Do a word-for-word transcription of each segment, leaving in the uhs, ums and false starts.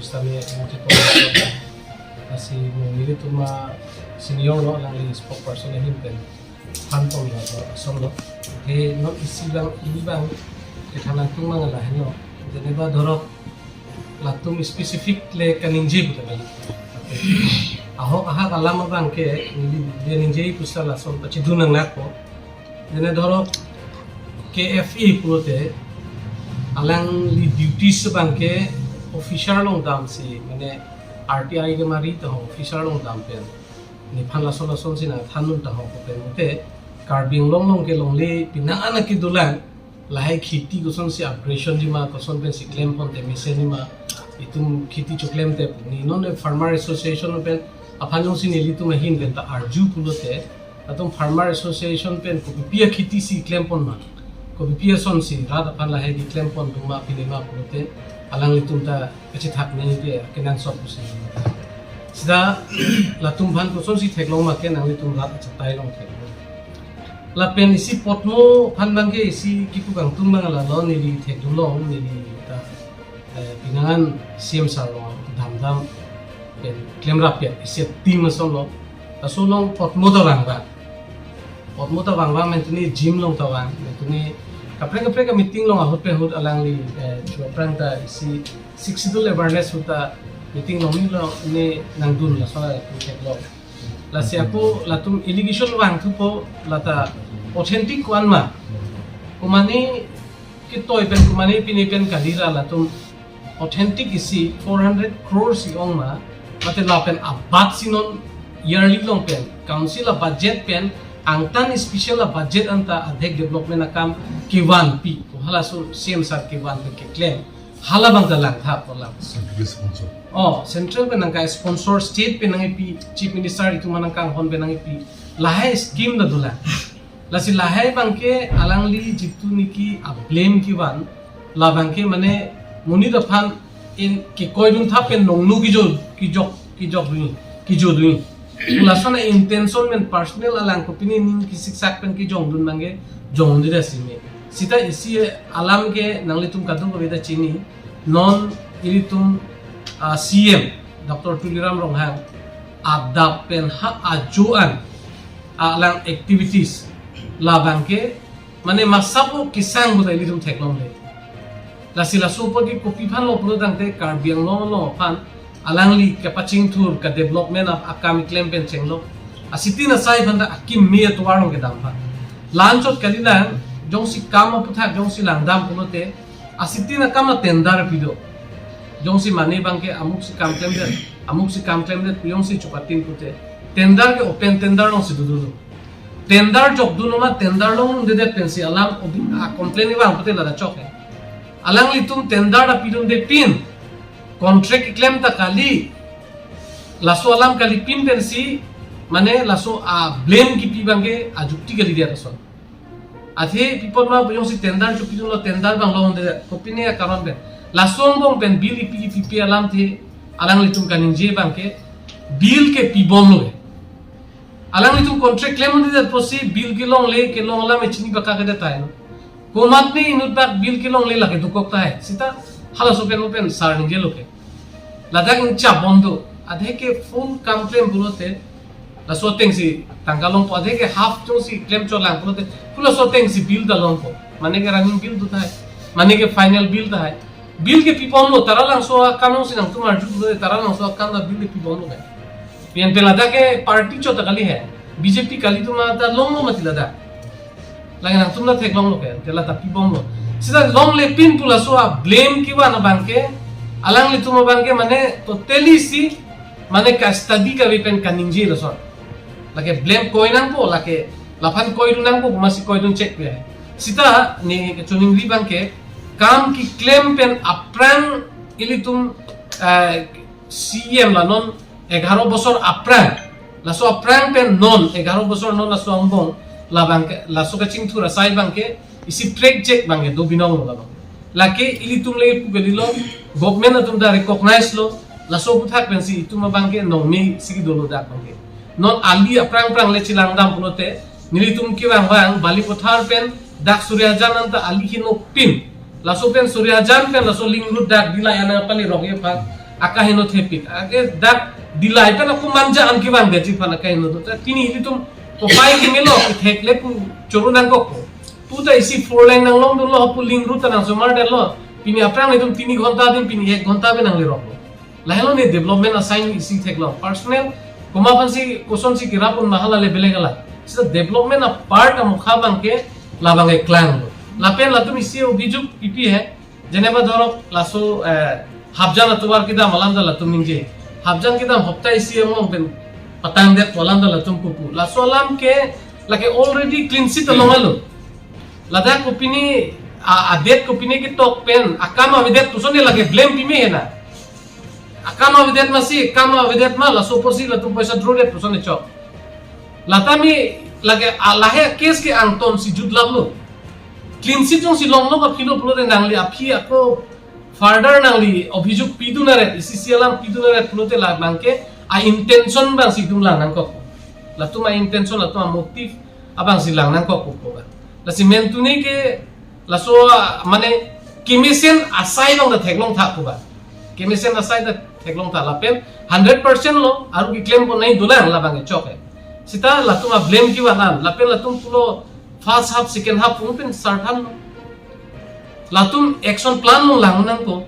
Sami Moti Pon, lasi mo nelitum a senior lo, alangli spokesperson ahin pen thanpon lo, lo, ason lo. He non isi bang, ini bang, kethan atum bang lahenlo. Jene ba dhorok latum specific le kaningje puta bang. Ahok ahak alam abang ke, neli, dia ningje pusla lason pachidun nangnakpo. Jene dhorok K F A pulote, alangli duties abang ke officer along damsi, mane R T I ke mari ta ho, officer along dam pen. Nephan lason lason si nangthandun ta ho ko pen mate, Karbi Anglong along ke longle pinang anak kedolang, lahai kheti kosonsi upgradation jima, koson pensi klempon te mesen jima, itum kheti choklem te pu. Ne non Farmer Association pen aphan jongsi nelitum ahin pen ta arju pulote, latum Farmer Association pen kopipi akheti si klempon ma, kopipi asonsi rat aphan lahai keklempon dun ma pine ma pulote, alanglitum ta kachethak nangji ke kenangsot pusi. Sita latum aphan kosonsi theklong ma ke nanglitum rat achatai along theklong. Lapen isi potmo aphan abang ke isi kipu kangtung abang lalo, neli thekdunlong, neli ta, eh, pinangan C M sir along damdam pen klemrap ya, isi team ason lo. Laso along potmo ta vangvang. Potmo ta vangvang, mentuni gym along ta vang, mentuni kaprek kaprek meeting along ahut pen ahut alangli, eh, chu aphrang ta isi Sixth Schedule awareness ahut ta meeting along ni lo, ne nangdun laso la pu theklong. Lasi ako latum allegation vangthupo, lata authentic ko-an ma, komane ketoi pen, komane pine pen kali ra, latum authentic isi four hundred crore si ong ma, mate lapen abat si non yearly along pen, council abudget pen, angtan special abudget anta adhek development akam kevanpi, halaso C M sir kevan pen keklem. Hala abang ta langtha ko lam. Central sponsor. Oh, central pen nangka sponsor, state pen nangkepi, chief minister itum aphan nangkanghon pen nangkepi. Lahai scheme ta dolang. Lasi lahai abang ke alangli jitu niki a blame kevan, labang ke mane monit aphan in kekoidun thap pen nongnu kejo, kejok, kejok dun, kejodun. Lason a-intention pen personal alang kopine ning kesiksak pen kejongdun abang ke jongdun ra sime. Sita isi alam ke nanglitum kadokave ta chini, non ilitum, ah, C M Doctor Tuliram Ronghang adap pen ha ajo-an alang activities labang ke mane masapo kesang ahut ta ilitum theklongle. Lasi laso apot ke kopi aphan lo pulo tangte Karbi Anglong along aphan alangli kapachingthur, ka development ap-, akam keklem pen chenglo. Asitin asai aphan ta akimi atovar along kedam aphan. La-anchot kalilang, jongsi kam aputhak jongsi langdam pulote, asitin akam a tender pi do. Jongsi mane abang ke amuksi kam klemdet, amuksi kam klemdet, jongsi chupatin pute, tender ke open tender alongsi dodunlo. Tender jokdun ma, tender longdundedet pensi alam odi a-complain vang pute ladak chok he. Alanglitum tender ta pidunde pin, contract keklem ta kali, laso alam kalipin pensi, mane laso a-blame kipi abang ke ajukti kalidet ason. Athe pi apot ma jongsi tender chopidunlo, tender abang longdunde, kopine akaron pen. Laso angbong pen bill ipi ipi pi alamthe alanglitum kaningje abang ke bill ke pibomlo he. Alanglitum contract klemdundedet apotsi bill kelongle kelong alam e chini baka kedet tahai. Komatne inut bak bill kelongle lake dokok tahai. Sita halaso pen open sir ningjelo ke. Ladak ingchabom do. Adhe ke full kam klem pulote, laso atengsi tangka longpo, adhe ke half jongsi klem cholang pulote, full laso atengsi bill ta longpo. Mane ke running bill do tahai, mane ke final bill tahai. Bill ke pibomlo, taralangso akam jongsi nangtum arju pulote, taralangso akam ta bill ke pibomlo kai. Pian pe ladak ke party chot ta kali he. B J P kali atum ta longlo mati ladak. Lake nangtum ta theklonglo ke, te lata pibomlo. Sita longle pin pu laso a-blame kevan abang ke, alanglitum abang ke mane totally si, mane ka-study kave pen kaningje lason. Lake blame koi nangpo, lake laphan koidun nangpo, masi koidun chek pe. Sita ne kachiningri abang ke, kam keklem pen aphrang ilitum, eh, C M la non egharo bosor aphrang, laso aphrang pen non egharo bosor non laso angbong, labang ke, laso kachingthur asai abang ke, isi prek jek abang ke do binong lo labang. Lake ilitum le pu kalilo, government atum ta recognize lo, laso aputhak pensi itum abang ke nongme si kedolo dak abang ke. Non ali aphrang aphrang le chelangdam pulote, nelitum kevang vang, Balipathar pen dak Suryajan anta ali hino pin. Laso pen Suryajan pen laso link road dak Dillai anang pali rok ye phan. Akaheno thepik. Ake dak dilai pen ako manja an kevang detji aphan akaheno do. Ta pini ilitum kopai kemelo kethek le pu choro nangkok. Pu ta isi four lane nanglongdunlo pu link road ta nangsomar detlo. Pini aphrang itum tini ghonta din pini ek ghonta pen nangleroklo. Lahelo ne development asai isi theklong. Personal komat aphansi kosonsi kerap un ma hala le beleg ala. Sita development apart amokha abangke labangke klanglo. Lapen latum isi obhijuk pipi he. Jeneba dhorok laso eh, Hapjan atovar kedam alam ta latum ningje. Hapjan kedam hopta isi anglong pen patangdet alam ta latum pupu. Laso alam ke lake already clean sheet along alo. Ladak kopine a, adet kopine ketok pen akam avedet puson ne lake blame pime hena. Akam avedet masi, akam avedet ma, laso porsi latum poisa drodet puson ne chok. Lata mi lake a, lahei case ke angton si jutlaplo. Clean sheet jongsi longlo kapilo pulote nangli aphi ako further nangli obhijuk pidun aret, isi isi alam pidun aret pulote labangke a intention abangsi itum lang nangkok. Latum a intention, latum a motive abangsi lang nangkok ko ba. Lasi mentune ke laso ah, mane kemesen asai abang ta theklong tha ko ba. Kemesen asai ta theklong tha lapen hundred percent lo aru keklem ponnai dolang labangke chok he. Sita latum a blame kevan an lapen latum pulo first half, second half pung pen sarthan lo. Latum action plan along lang nangkok.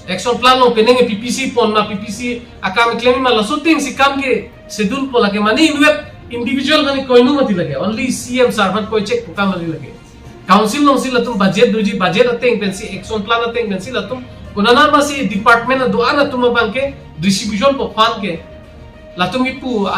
Action plan along penang P P C pon ma, P P C akam klem ma, laso ting si kam ke schedule po lake, mane inwet individual mane koinu mati lake. Only C M sir aphan koi chek po kam mati lake. Council alongsi latum budget doji, budget ateng pensi, action plan ateng pensi latum konana masi department ado-an atum abangke distribution po fund ke. Latum kipu